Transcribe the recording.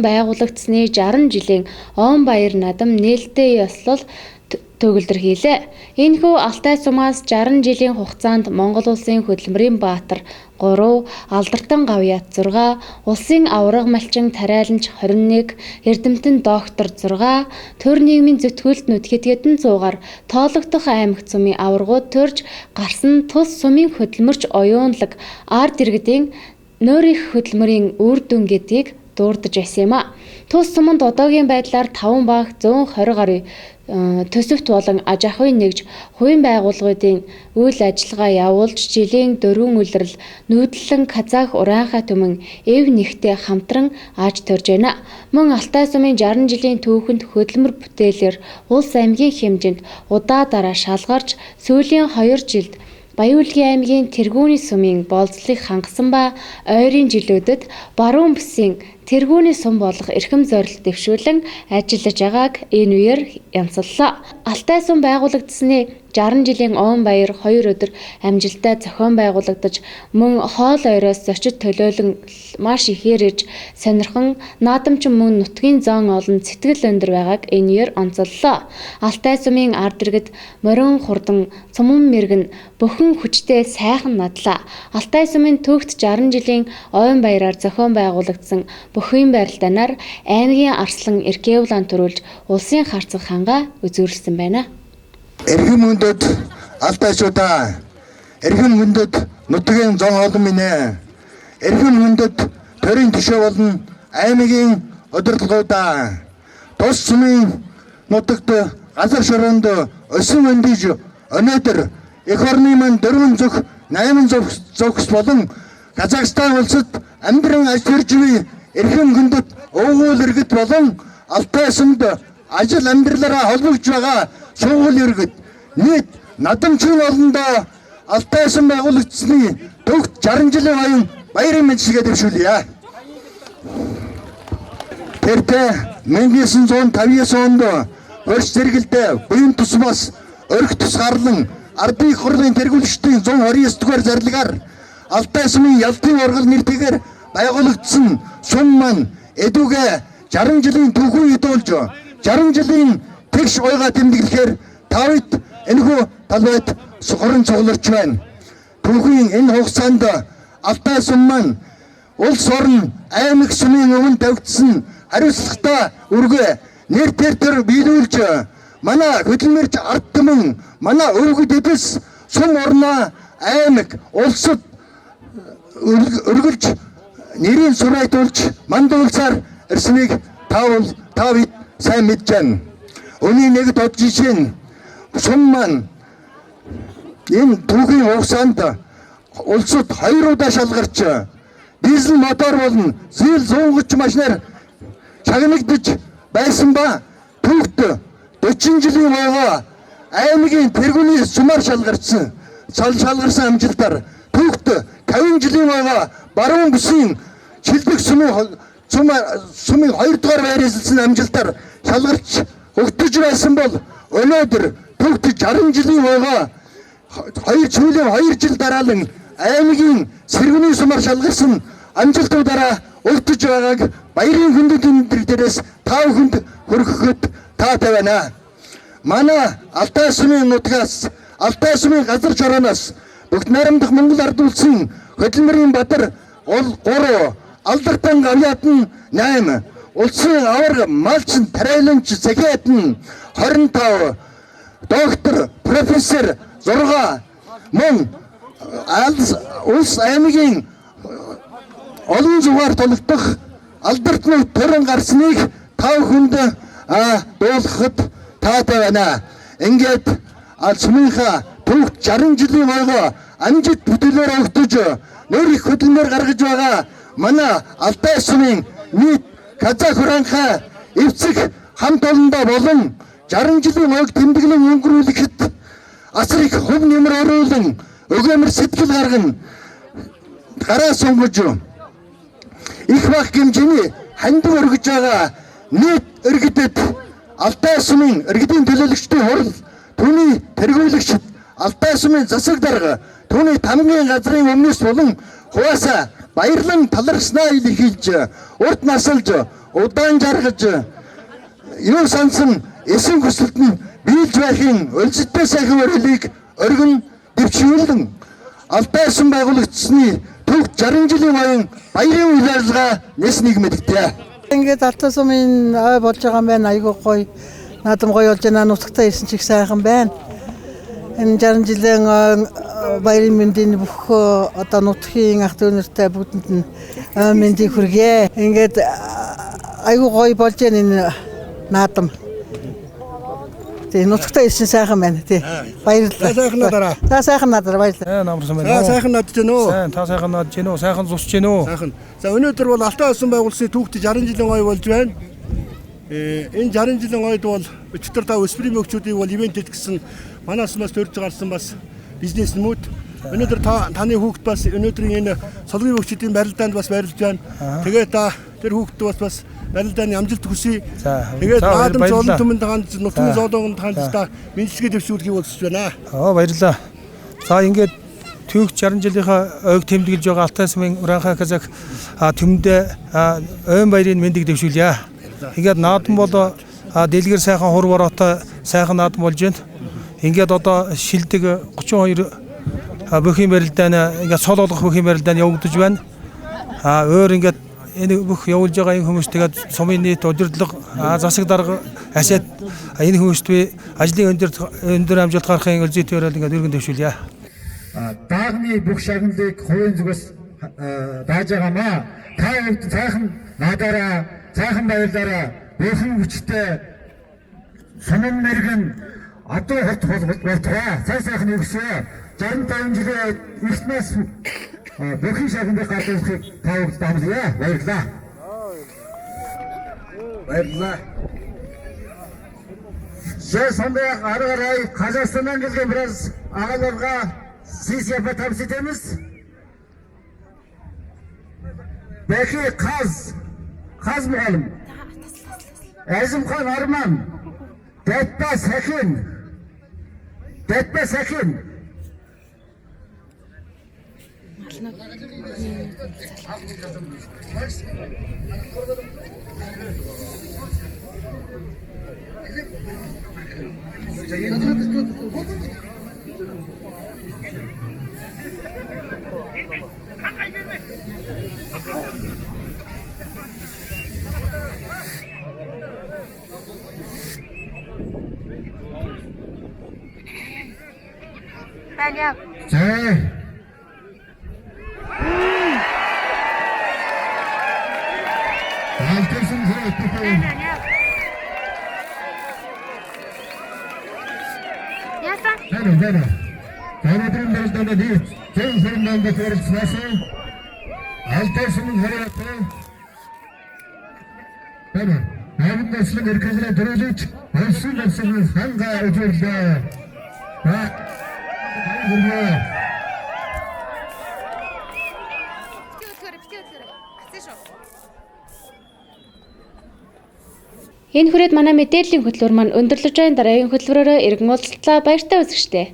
байгуулагдсаны 60 жилийн он баяр наадам нээлттэй ёслол төгөлдөр хийлээ. Энэхүү Алтай сумаас 60 жилийн хугацаанд Монгол улсын хөдөлмөрийн баатар 3, Алдартан гавьяат 6, улсын аварга малчин тариаланч 21, эрдэмтэн доктор 6, төр нийгмийн зүтгүүлтнүүд хэд хэдэн зуугаар тоологдох аймагт сумын аваргууд төрж гарсан тус сумын хөдөлмөрч оюунлаг ард иргэдийн нойр их хөдөлмөрийн үр дүн гэдгийг дурдж байсан юм а. Тус суманд одоогийн байдлаар 5 баг 120 гаруй төсөвт болон аж ахуйн нэгж хувийн байгууллагуудын үйл ажиллагаа явуулж жилийн 4 улирал нүүдлэн Казах ураанхай түмэн эв нэгтээ хамтран аж төрж байна. Мөн Алтай сумын 60 жилийн түүхэнд хөдөлмөр бүтээлээр улс аймгийн хэмжээнд удаа дараа шалгарч сүүлийн 2 жилд Баян-Үлгийн аймгийн Тэргүүний сумын болцлыг хангасан ба ойрын жилүүдэд Баруун бүсийн Тэргүүний сум болох эрхэм зорилт дэвшүүлэн ажиллаж байгааг энэ үеэр янзаллаа. Алтай сум байгуулагдсаны 60 жилийн он баяр 2 өдөр амжилттай зохион байгуулагдаж мөн хоол ойроос зочид төлөөлөн маш ихээр ирж сонирхон наадамчин мөн нутгийн зоон олон сэтгэл өндөр байгааг энэ үеэр онцоллоо. Алтай сумын ард иргэд морин хурдан цуман мэрэгэн бүхэн хүчтэй сайхан надлаа. Алтай сумын төвхт 60 жилийн ойн баяраар зохион байгуулагдсан бүхэн барилдаанаар аймгийн Арслан Эркээвлан төрүүлж улсын харцаг хангаа үзүүрлсэн байна. Эрхэм хүндэт алтайчуудаа, эрхэм хүндэт нутгийн зон олон минь ээ, эрхэм хүндэт төрийн төшөө болон аймгийн удирдлагуудаа, тус сумын нутагт газар шороонд өсөн өндөж өнөөдөр эх орны маань 4 зүг 8 зүгс болон Казахстан улсад амьдран аж төрж буй эрхэм хүндэт өвгүүл иргэд болон Алтай сумд ажил амьдралаараа холбогдож байгаа суугуул иргэд нийт наадамчин олондоо Алтай сум байгуулагдсаны төгт 60 жилийн баян баярын мэндчилгээ дэвшүүлье. Тэртээ 1959 онд хөрш зэрэгэлдээ буян тусмаас орхи тусгаарлан ардын их хурлын тэргүүлэгчдийн 129 дугаар зарлагаар Алтай сумын Ялтын ургал нэртэйгээр байгуулагдсан сум маань эдүгэ 60 жилийн түүхүү идүүлж 60 жилийн тэгш уйгаа тэмдэглэхээр тавит энэхүү талбайд хорон цугларч байна. Түүхийн энэ хугацаанд Алтай сум маань улс орон аймаг сумын өмнө тавигдсан хариуцлагатай үргээ нэр төр биелүүлж манай хөдөлмөрч ард түмэн манай өвгөд эдэс сум орноо аймаг улсад өргөлж нэрийн сурайтуулж мандуулсаар ирснийг та бид сайн мэдж байна. Үүний нэг дод жишээ нь сум маань энэ түүхийн хугацаанд улсад 2 удаа шалгарч дизель мотор болон ЗИЛ 130 машинаар шагнагдаж байсан ба түүхт 40 жилийн ойгоо аймгийн тэргүүний сумаар шалгарсан шалгарсан амжилтаар түүхт 50 жилийн ойгоо Баруун бүсийн шилдэг сумын сумын 2 дугаар байр эзэлсэн амжилтаар шалгарч өгдөж байсан бол өнөөдөр түүхт 60 жилийн ойгоо хоёр сүүлийн 2 жил дараалан аймгийн сэргэний сумаар шалгарсан амжилтуудаараа өгдөж байгааг баярын хүндэт өндөр дээрээс та бүхэнд хүргэхэд таатай байна. Манай Алтай сумын нутгаас Алтай сумын газар чорооноос бүгд найрамдах Монгол ард улсын хөдөлмөрийн бадар 3, Алдартан гавьяат нь 8, улсын аварга малчин тариаланч захиат нь 25, доктор, профессор 6, мөн улс аймгийн олон зугаар тулгдах алдартнууд төрөн гарсныг та бүхэнд дуулгахад таатай байна. Ингээд сумынхаа төвхт 60 жилийн ойгоо амжилт бүтээлээр өгдөж нөр их хөдөлмөр гаргаж байгаа манай Алтай сумын нийт Казах ураанхай эвцэг хамт олондоо болон 60 жилийн ойг тэмдэглэн өнгөрүүлэхэд асар их хөв нэмэр оруулан өгөөмөр сэтгэл гаргана гараа сунгаж их бах гэмжээний хандив өргөж байгаа нийт иргэдэд Алтай сумын иргэдийн төлөөлөгчдийн хурал түүний тэргүүлэгчид Алтай сумын засаг дарга түүний тамгын газрын өмнөөс болон хуваасаа баярлан талархснаа илэрхийлж урд насалж удаан жаргаж юу сансан эсэн хүсэлт нь биелж байхын өлсөлттэй сайхан өрөөлийг өргөн дэвшүүлэн Алтай сүм байгуулагдсаны төвд 60 жилийн оюун баярын үйл ажиллагаа нэс нэгмэдэгтээ. Ингээд Алтай сумын ой болж байгаа юм байна. Айгүй гоё. Наадам гоё болж байна. Нутагтаа ирсэн чих сайхан байна. Энэ 60 жилийн баярын мэндийн бүх одоо нутгийн ах дүү нартай бүгдэнд нь ой мэндийг хүргэе. Ингээд айгүй гоё болж байна энэ наадам. Тий, нутагтаа ирсэн сайхан байна. Тий. Баярлалаа. За сайхан наадаарай. За сайхан наадаарай. Баярлалаа. Сайн амарсан байна. За сайхан наадж гэнэ үү? Сайн, та сайхан наадж гэнэ үү? Сайхан зусч гэнэ үү? Сайхан. За өнөөдөр бол Алтай улсын байгууллагын түүхт 60 жилийн ой болж байна. Энэ 60 жилийн ойд бол өчигдөр та өсвөрийн мөгчүүдийг бол ивент гэсэн манай сумаас төрж гарсан бас бизнесмүүд өнөөдөр та таны хүүхд бас өнөөдрийн энэ солгын мөгчүүдийн барилдаанд бас барилж байна. Тэгээд та тэр хүүхд бас барилдааны амжилт хүсье. Тэгээд наадам зоолон түмэнд хандж нутгийн зоолонд хандж та мэндчилгээ дэвшүүлэхийг болсож байна. Аа баярлалаа. За ингээд түүх 60 жилийнхаа ойг тэмдэглэж байгаа Алтай сумын Уранхай казак түмдээ ойн баярын мэндийг дэвшүүлье. Ингээд наадам бол дэлгэр сайхан хур бороотой сайхан наадам болж байна. Ингээд одоо шилдэг 32 бүхийн барилдаан ингээд цол олгох бүхийн барилдаан явагдаж байна. Өөр ингээд энэ бүх явуулж байгаа энэ хүмүүс тэгээд сумын нийт удирдлага засаг дарга асаад энэ хүмүүст би ажлын өндөр амжилт гаргахын өлзий төрөл ингээд өргөн дэвшүүлье. Даагны бүх шагналыг хувийн зүгээс дааж байгаамаа. Та хувьд сайхан наадаараа, сайхан баярлаараа, бүхэн хүчтэй сумын мэрэгэн одоо хорт болтугай. Сайн сайхан өгсөө. 65 жилийн эртнээс бүхэн шагналыг гадуурхыг та бүгд амлая. Баярлалаа. Баярлалаа. За сондай-ақ ары қарай Қазақстаннан келген біраз ағаларға сый-сияпат табыс етеміз. Бәке Қаз, Қаз мұғалім, Әзімхан Арман, Дәтпа Сәкен, Дәтпа Сәкен. За. Алтай сум хэрэгтэй. Яасан? Зэ. Өнөөдрийн барилдаанд нийт 128 дахь барилдсанаас Алтай сумын хэрэгтэй. Бэнэ. Найрамд наслан эрхлэлээ төрүүлж улсын улсын ханга үзүүллээ. Баярлалаа. Энэ хүрээд манай мэдээллийн хөтөлбөр маань өндөрлөж байна. Дараагийн хөтөлбөрөөрөө иргэн уулзлаа. Баяртай үзэгчдээ.